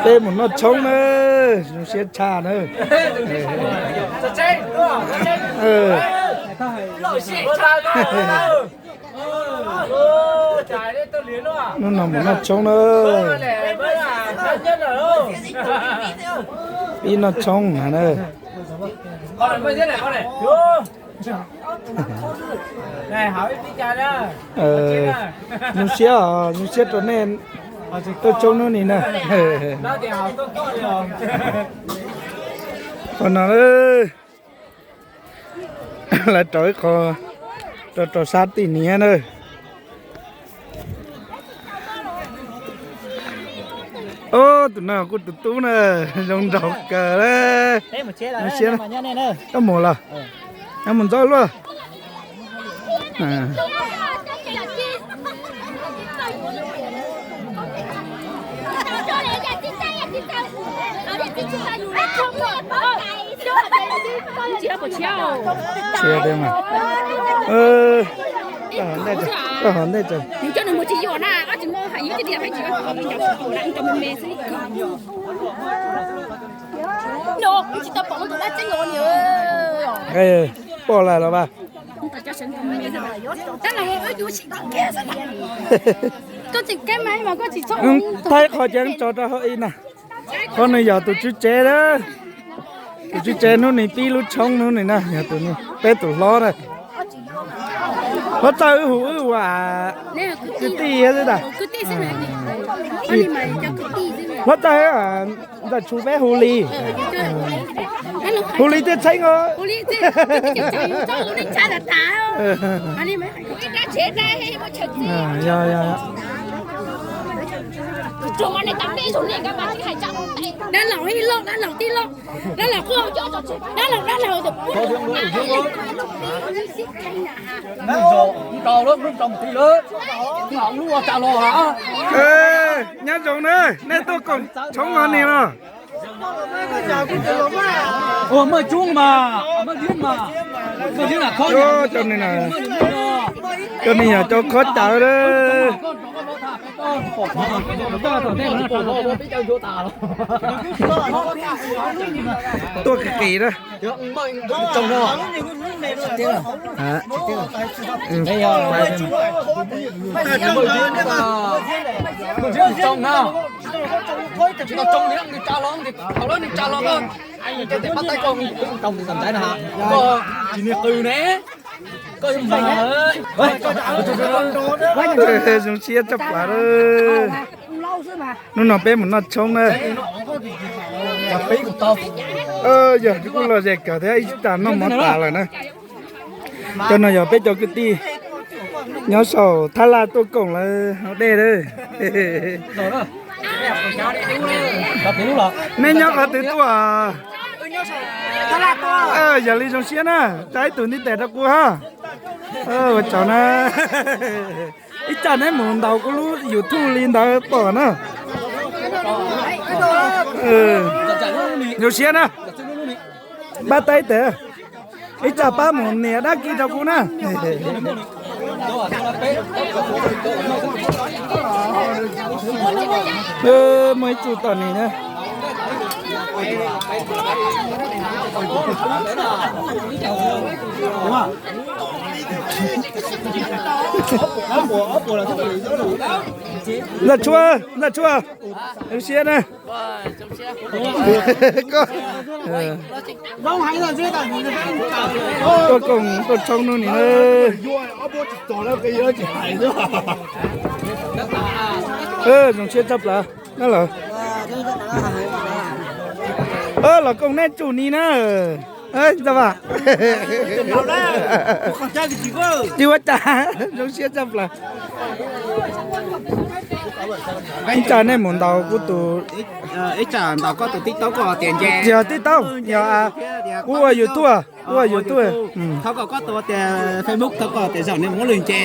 Peb mus noj tshoob na, zoo siab tshaj na. Hnub no mus noj tshoob na. Pib noj tshoob na. Zoo siab os, zoo siab rau nej tuaj tshoob hnub ni na. Qhov no lawv rau ib qho rau rau sab tim niam na. Ob, tus no kuj tus tub na, zoo nraug kawg li. Koj mus los, koj mus ntxov luaj. Tsis, koj ho ntej tso. Pom lawm los mas. Thaij qhov ceev tso rau hauv ib na. Qhov no yog tus tswv tsev na. Tus tswv tsev hnub ni pib lub tshoob hnub ni na, yog tus ni peb tus hlob na. Huab Txawj wb hu wb ua kwv tij xwb tas. Huab Txawj, Ntxawm Tshuv peb hu li. Hu li thiaj txheeb os. Yog, yog. Dab laug ib loj, dab laug tib loj, dab laug quaj, dab laug, dab laug. Nyob zoo na, nej tuaj koom tshoob no ni los? Ua maj coob mas, maj liab mas, maj liab na khob. Cov ni yog cov khob cawv lawm. Tuaj kis kis na. Zoo siab tshaj plaws. Hnub no peb mus noj tshoob na. Yog kuj los ze kawg thiab, ib tag noj mov tas lawm na. Cov no yog peb cov kwv tij nyob saum Thab Laj tuaj koom lawv hauv dej lawm. Nej nyob qhov twg tuaj? Yog li zoo siab na, tsa ib tug ntiv tes rau kuv ha. Ua tsaug na. Ib tsam neb mus ntaus kuv lub YouTube li ntawd pom na. Zoo siab na. Pab taib tes, ib tsam pab mus nias dab kis rau kuv na. Muaj ib tug tom nis na. Ntxawm Tshuaj, Ntxawm Tshuaj, zoo siab na. Tuaj koom tuaj tshoob hnub ni na. Zoo siab tshaj plaws na lawm. Los koom nej tsum ni na. Ntxawm Vaj, tsis ua cas, zoo siab tshaj plaws. Ib tsam nej mus ntaus kuv tus, ib tsam ntaus koj tus tib taub koj tias nce, yog tib taub, yog kuv ua YouTube, kuv ua YouTube. Thov kom koj tus tias Facebook, thov kom tias zaum nej muab lwm nce.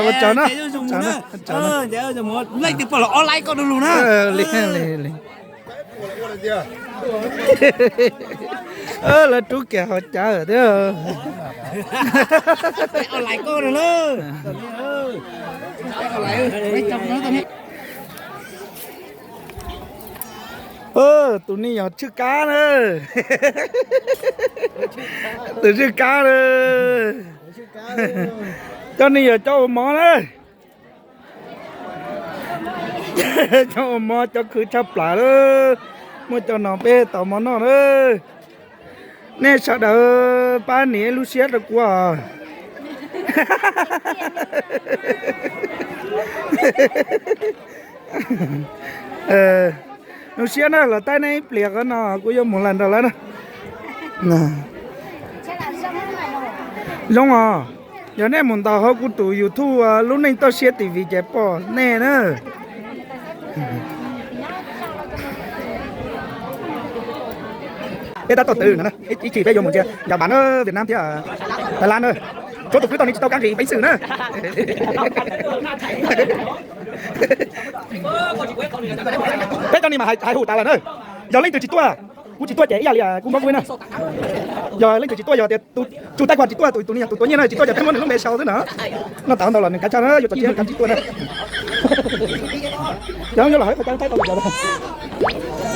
Ua tsaug na. Leej twg pom los online koj du lug na. Lawv rub kiag hauv cav thiab. Tus nej yog Tswj Kab na. Tus Tswj Kab na. Cov nej yog cov ua mov na. Cov ua mov cov khwv tshaj plaws lawm. Muaj cov no peb tau mov noj lawm. Nej sawv daws pab nias lub siab rau kuv os. Lub siab na, los taij nej ib pliag qhov no kuv yuav mus lawm nrog lawv na. Zoo os, yog nej mus ntaus hauv kuv tus YouTube Lub Neej Toj Siab T V ces pom nej na. Peb tab tom twv no, ib chim peb yuav mus ntsia Nplog na, Vietnam thiab Thái Lan na. Tshuav tus kwv tau ni tsis tau kab nqis peev xwm na. Peb cov ni mas hais hu tas lawm na. Yog leej twg tsis tuaj, kuv tsis tuaj ces ib yam li kuv npab kuv na. Yog leej twg tsis tuaj yog tias tus tsum tais khuam tsis tuaj, tus tus ni yog tus tuav nyiaj na, tsis tuaj ces peb muab nws lub npe sau xwb na. Noj tas ntau los nws kav tsij na, yuav tso tseg kav tsij tuaj na. Cov yuav los hais qhov cov thaib tau.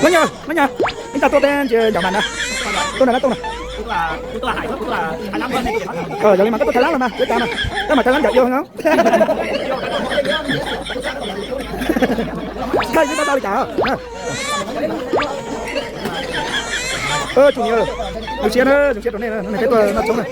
Leej nyab, leej nyab, ib tag tuaj peb ntsia Nplog na. Tuaj na, tuaj na. Yog li mas koj tuaj Thái Lan los mas, tab mas Thái Lan cov yau no. Thaij xwb tab tau li cas. Tsum ni, zoo siab na, zoo siab rau nej na, nej peb tuaj noj tshoob na.